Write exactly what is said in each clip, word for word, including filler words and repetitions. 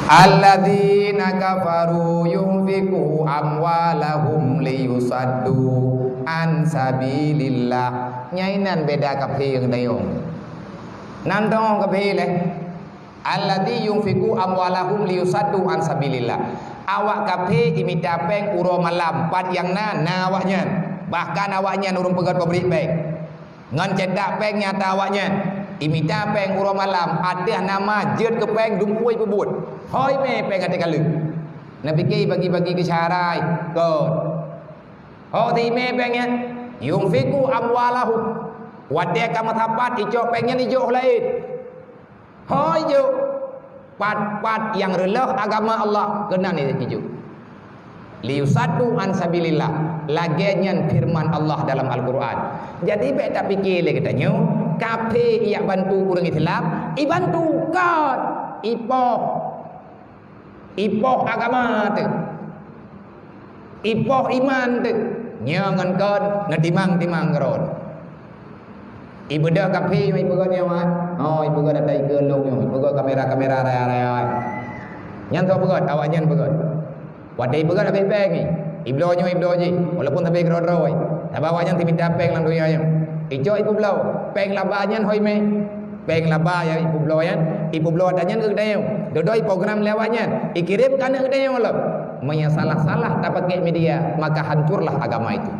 Alladzina kafaru yunfiqu amwalahum liyusaddu an sabilillah. Nyan inan beda kafé ngon geutanyoe. Nan dong kafé lé. Alladzi yunfiqu amwalahum liyusaddu an sabilillah. Awak kafé imita péng uroe malam, pat nyang na, na awaknyan. Bahkan awaknyan ureuëng peugöt pabrik péng. Ngon cetak péng nyata awaknyan. Imita péng uroe malam, ateueh nama jeuet keu péng dumpeue peubuet. Hôi mé péng ateueh kaleue. Neupike bagi-bagi keu syedara, kon. Ho teumé péng nyan, yunfiqu amwalahum. Watée ka meusapat icok péng nyan ijok laén. Hôi jok, pat-pat nyang reuloh agama Allah keunan ijok. Liyusaddu an sabilillah, lagée nyan firman Allah dalam Al-Qur'an. Jadi bék tapike lé geutanyoe, kafé ijak bantu ureuëng Islam, ibantu kon, ipoh. Ipoh agama teuh. Ipoh iman teuh. Nyoe ngon kon neutimang-timang keudroe. Ibeudôh kafé nyoe ipeugöt nyoe, ah. Oh, ipeugöt ata ikeue lôn nyoe, ipeugöt kamera-kamera raya-raya. Nyan soe peugöt, awaknyan peugöt. Watée ipeugöt habéh péng nyoe, ibloe nyoe ibloe jih, walaupun sabe keudroe-droe. Sabab awaknyan teumita péng lam donya nyoe. Icok ipeubloe, péng laba nyan hôi mé. Péng laba nyang ipeubloe nyan, ipeubloe ata nyan keu geutanyoe. Dudoe iprogram lé awaknyan, ikirém keu aneuk geutanyoe lom. Meunyoe salah-salah tapaké media, maka hancurlah agama itu.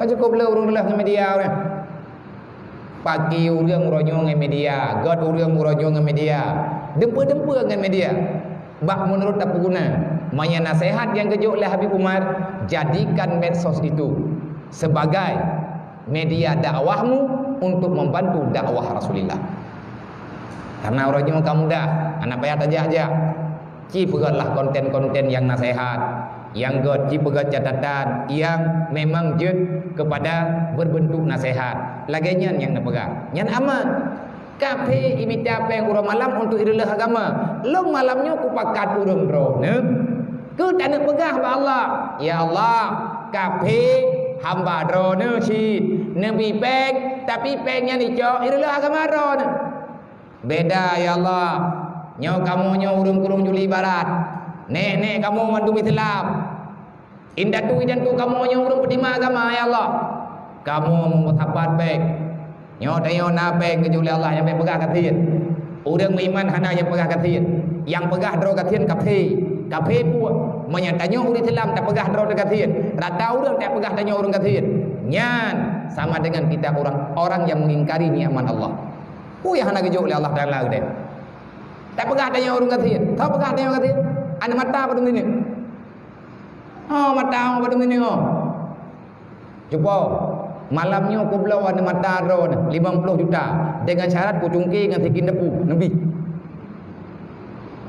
Ka cukup le ureuëng reuloh ngon media ureuëng. Paki ureuëng uroe nyoe ngon media, göt ureuëng uroe nyoe ngon media, dumpeue-dumpeue ngon media. Bak meunurot tapeuguna, meunyoe naseuhat nyang geujok lé Habib Umar, jadikan medsos itu sebagai media dakwahmu untuk membantu dakwah Rasulullah. Karena uroe nyoe ka mudah, hana payah tajak-jak. Ci peugötlah konten-konten nyang naseuhat, nyang göt ci peugöt catatan nyang memang jeuet kepada berbentuk naseuhat. Lagée nyan nyang neupeugah. Nyan aman. Kafé imita péng uroe malam untuk ireuloh agama. Lôn malam nyoe kupakat ureuëng droeneuh. Keu taneuk peugah bak Allah, "Ya Allah, kafé hamba droeneuh cit neubi péng, tapi péng nyan icok ireuloh agama droeneuh." Beda, ya Allah. Nyoe kamoe nyoe ureuëng kurong juli barat. Nek-nek kamoe mandum Islam. Indatu-indatu kamoe nyoe ureuëng peutimang agama, ya Allah. Kamoe meumeusapat bék. Nyoe tanyoe na péng geujok lé Allah nyang bék peugah gasien. Ureuëng meuiman hana nyang peugah gasien. Nyang peugah droe gasien kafé. Kafé peue? Meunyoe tanyoe ureuëng Islam tapeugah droe teuh gasien, rata ureuëng tapeugah tanyoe ureuëng gasien. Nyan sama dengan kita orang, orang yang mengingkari nikmat Allah. Peue nyang hana geujok lé Allah Taala keudeh? Tapeugah tanyoe ureuëng gasien. Tapeugah tanyoe gasien. Aneuk mata padum sineuk. Oh, mata padum sineuk, oh. Cuba, malam nyoe kubloe aneuk mata droeneuh limong ploh juta, dengan syarat kucungke ngon sikin depu, neubi.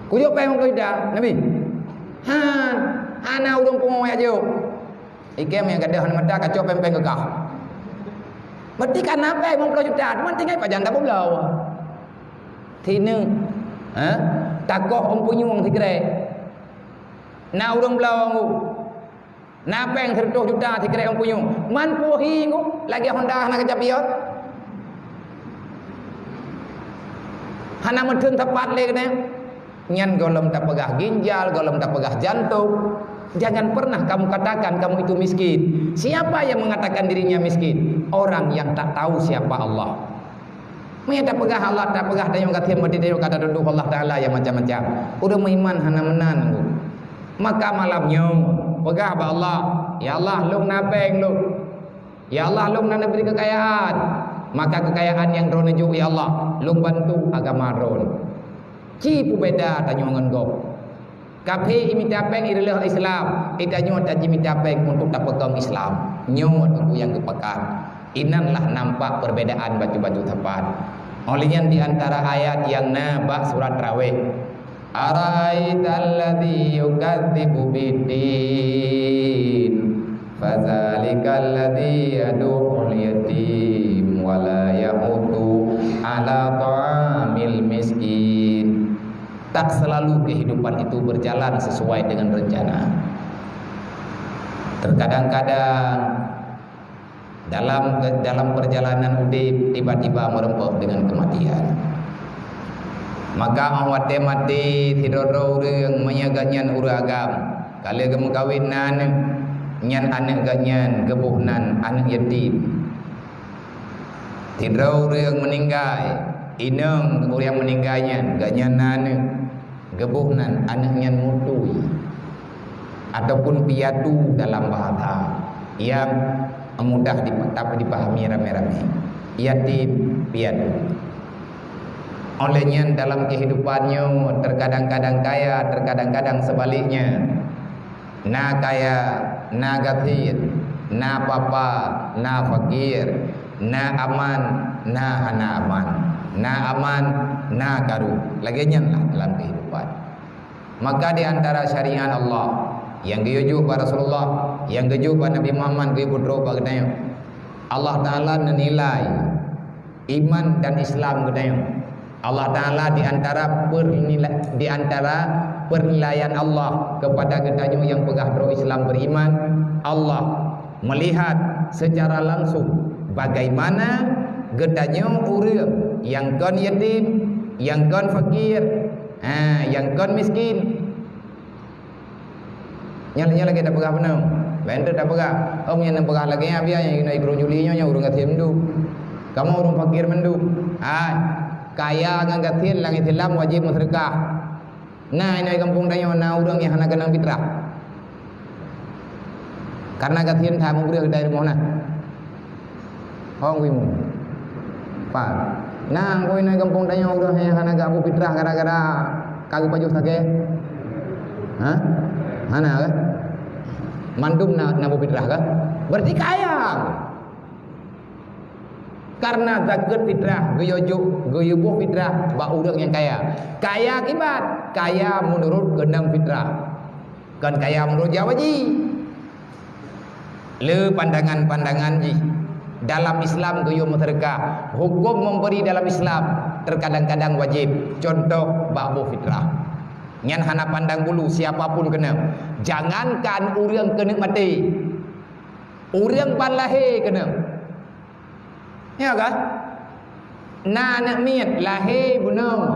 Kujok péng limong ploh juta, neubi. Han, hana ureuëng pungo jak jok. Ikém nyang gadôh aneuk mata kacok péng-péng keu kah. Berarti ka na péng limong ploh juta, cuma tinggai pajan tabloe. Sineuk, ha? Takoh ôn punyueng sikrek. Na ureuëng bloe ngon Na péng siratoh juta sikrek ôn punyueng. Man puhi ngu, lagée Honda hana keucapion. Hana meutheun sapat lé keunoe. Nyan gohlom tapeugah ginjal, gohlom tapeugah jantong. Jangan pernah kamu katakan kamu itu miskin. Siapa yang mengatakan dirinya miskin? Orang yang tak tahu siapa Allah. Meunyoe tapeugah Allah, tapeugah tanyoe gasien, berarti tanyoe ka tatudoh Allah Taala nyang macam-macam. Ureuëng meuiman hana meunan ngon. Maka malam nyoe, peugah bak Allah, "Ya Allah, lôn na péng lôn. Ya Allah, lôn na neubri keukayaan. Maka keukayaan nyang Droeneuh jok, ya Allah, lôn bantu agama Droeneuh." Ci peubeda tanyoe ngon gob. Kafé imita péng ireuloh Islam, itanyoe tajimita péng untuk tapeukong Islam. Nyoe teungku nyang geupakat. Inanlah nampak perbedaan bacut-bacut sapat. Óh lheueh nyan di antara ayat nyang na bak surat Raweh, "Ara'aital ladzi yukadzibu biddin, fadzalikal ladzi yadu'ul yatim wa la yahuddu ala ta'amil miskin." Tak selalu kehidupan itu berjalan sesuai dengan rencana. Terkadang-kadang dalam dalam perjalanan udép tiba-tiba meureumpok dengan kematian. Maka 'oh watèe maté sidroe-droe ureueng, meunyoe gobnyan ureueng agam, ka lheueh geumeukawen na aneuk, nyan aneuk gobnyan geuboh nan aneuk yatim. Sidroe ureueng meuninggai, inong ureueng meuninggai nyan, gobnyan na aneuk, geuboh nan aneuk nyan mutui ataupun piatu dalam bahasa nyang mudah dipa-, dipahami ramé-ramé. Yatim piatu. Oleh nyan, dalam kehidupan nyoe terkadang-kadang kaya, terkadang-kadang sebaliknya. Na kaya, na gasien, na papa, na fakir, na aman, na hana aman, na aman, na karu. Lagèe nyan lah dalam kehidupan. Maka di antara syariat Allah, nyang geuyue jok bak Rasulullah, nyang geuyue jok bak Nabi Muhammad, geuyue peutrok bak geutanyoe, Allah Taala neunilai iman dan Islam geutanyoe. Allah Taala di antara pernila-, di antara penilaian Allah kepada geutanyoe nyang peugah droe Islam beriman, Allah melihat secara langsung bagaimana geutanyoe ureueng nyang kon yatim, nyang kon fakir, ha, nyang kon miskin. Nyan, nyan lagèe tapeugah bunoe. Laén teuk tapeugah, "Oh, meunyoe neupeugah lagèe nyan, biar nyang inoe i Krung Juli nyoe, nyoe ureueng gasien mandum. Kamoe ureueng fakir mandum." Hai, kaya ngon gasien lam Islam wajéb meuseudeukah. Na inoe i gampông tanyoe na ureueng nyang hana keunong fitrah. Karena gasien that mubreuh dari rumoh na. Hong wimu. Pat. Na, engkau inoe gampông tanyoe ureueng nyang hana geuboh fitrah gara-gara ka geupajoh sakét? Ha? Hana kan? Mandum na, na boh fitrah kan? Berarti kaya. Karena zakeuet fitrah geuyue jok, geuyue boh fitrah bak ureueng nyang kaya. Kaya akibat, kaya meunurot keunong fitrah. Kon kaya meunurot jawaji. Le pandangan-pandangan jih, dalam Islam geuyue meuseudeukah. Huköm memberi dalam Islam terkadang-kadang wajéb. Contoh, bak boh fitrah. Nyan hana pandang bulu siapa pun keunong. Jangankan ureueng keuneuk maté, ureueng ban lahé keunong. Ya kan? Na aneuk miet lahé bunoe,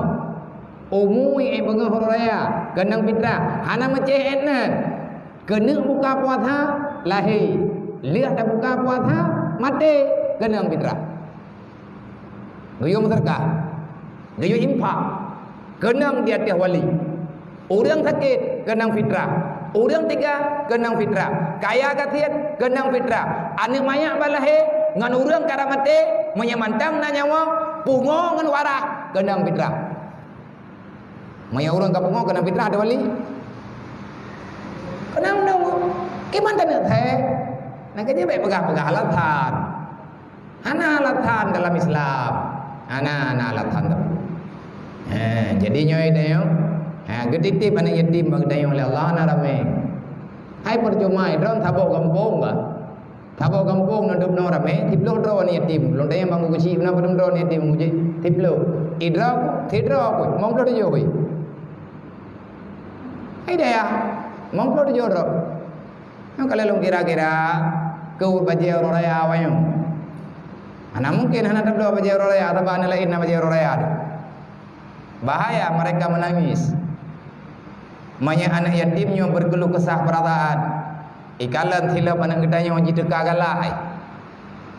umu ék beungoh uroe raya, keunong fitrah, hana meucéh ék nan. Keuneuk buka puasa, lahé. Lheueh tabuka puasa, maté, keunong fitrah. Geuyue meuseudeukah, geuyue infak, keunong di ateueh wali. Ureueng sakét, keunong fitrah. Ureueng teuga, keunong fitrah. Kaya gasien, keunong fitrah. Aneuk manyak ban lahé ngon ureueng ka rab maté, meunyoe mantong na nyawa, pungo ngon warah, keunong fitrah. Meunyoe ureueng ka pungo, keunong fitrah ateueh wali. Keunong nunggu. Kiban taneuk thèe. Nyang keujeuet bèk peugah-peugah alasan. Hana alasan dalam Islam. Hana, hana alasan tu. Ha, jadi nyoe tanyoe, ha, geutitip aneuk yatim bak geutanyoe lé Allah na ramé. Hai percuma, droe saboh gampông bah. Saboh gampông na dum na ramé, siplôh droe aneuk yatim. Lôn tanyong bang geuchik, na padum droe aneuk yatim geuchik? Siplôh. Idroe, sidroe ku, limong ploh tujoh ku. Hai dayah, limong ploh tujoh droe. Nyoe ka lôn kira-kira keu bajèe uroe raya awai nyoe. Hana mungken hana tabloe bajèe uroe raya, sabab aneuk laén na bajèe uroe raya teuh. Bahaya mereka menangis. Meunyoe aneuk yatim nyoe berkeluh kesah perasaan, ikalon silop aneuk geutanyoe jiteuka galak, ai.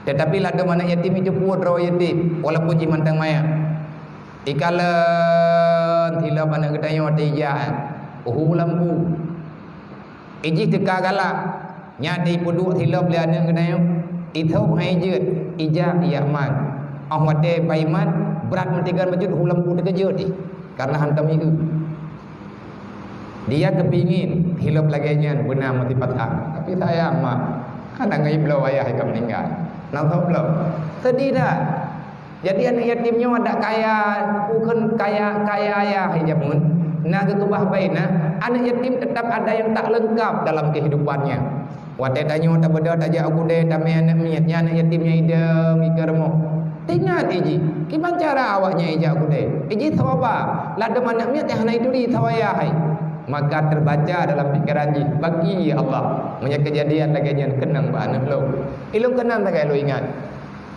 Tetapi ladôm aneuk yatim itu pue droe yatim, walaupun jih mantong manyak. Ikalon silop aneuk geutanyoe teuh ijak, uhu lampu. Ijih teuka galak, nyan teuh ipeuduek silop lé aneuk geutanyoe. Ithôb hai jeuet, ijak ijak man. 'Oh watèe pai man, brat meutinggai bacut, uhu lampu teukeujot jih, karena hantom ieu. Dia kepingin silop lagèe nyan beuna meusipat, tapi sayang mak, hana ngon ibloe ayah ka meuninggai. Na soe bloe? Sedih that. Jadi aneuk yatim nyoe adak kaya, bukon kaya, kaya ayah hai jameun. Na geukeubah baina, aneuk yatim tetap ada yang tak lengkap dalam kehidupannya. Watèe tanyoe tabeudôh tajak u keudè tamè aneuk miet, nyan aneuk yatim nyang idong ikeue rumoh. Teuingat ijih, kiban cara awak nyan ijak u keudè. Ijih sawa ba, ladôm aneuk miet nyang hana ituri sawa ayah hai. Maka terbaca dalam pikiran jih, bagi ya Allah, meunyoe keujadian lagèe nyan keunong bak aneuk lôn. Ilôn keunong lagèe lôn ingat.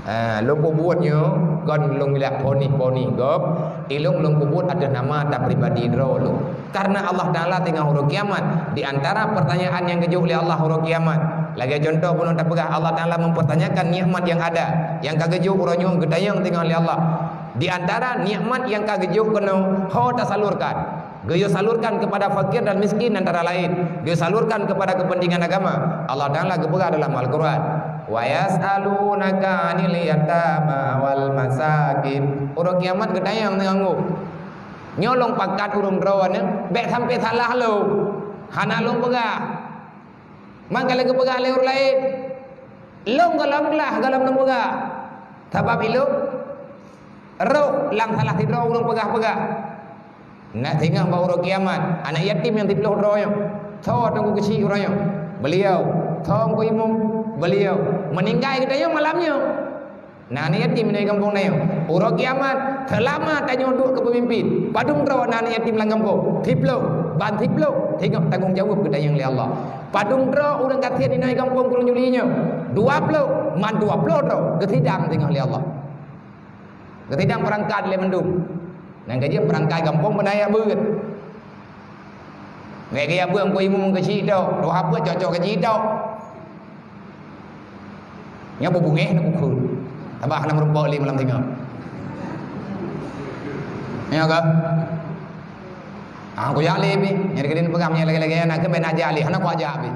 Ha, lôn peubuet nyoe kon lôn ilak ponih-ponih gob, ilôn lôn peubuet ateueh nama tapribadi droe lôn. Karena Allah Taala teungoh uroe kiamat, di antara pertanyaan nyang geujok lé Allah uroe kiamat, lagée contoh bunoe tapeugah Allah Taala mempertanyakan nikmat yang ada, nyang ka geujok uroe nyoe geutanyong teungoh lé Allah. Di antara nikmat nyang ka geujok keunoe ho tasalurkan. Geuyue salurkan kepada fakir dan miskin antara lain. Geuyue salurkan kepada kepentingan agama. Allah Taala geupeugah dalam Al-Quran, "Wa yas'alunaka 'anil yatama wal masakin." Uroe kiamat geutanyong teungoh. Nyoe lôn pakat ureuëng droeneuh, bék sampai salah lôn. Hana lôn peugah. Mangka lagée peugah lé ureuëng laén, lôn gohlom glah gohlom lôn peugah. Sabab ilôn roh lam salah sidroe ureuëng peugah-peugah. Na singoh bak uroe kiamat, aneuk yatim nyang siploh droe nyoe, soe teungku keuchik uroe nyoe? Beliau. Soe teungku imum? Beliau. Meuninggai geutanyoe malam nyoe. Na aneuk yatim di gampông na nyoe. Uroe kiamat, seulama tanyoe duek keu peumimpin, padum droe na aneuk yatim lam gampông? Siploh. Ban siploh, singoh tanggong jaweueb geutanyong lé Allah. Padum droe ureuëng gasien di gampông Krueng Juli nyoe? Dua ploh. Man dua ploh droe geusidang singoh lé Allah. Geusidang peurangkat lé mandum. Nyang keujeuet peurangkat gampông beuna jak beuet. Gaya-gaya beuet keu imum keuchik tok, tuha beuet cocok keuchik tok. Nyoe beubungéh na bukon. Sabab hana meurumpok lé malam singoh. Nyoe ka? Ah, kujak lé pih. Nyang keudeh peugah meunyoe lagée-lagée na keuben ajak lé, hana kujak pih.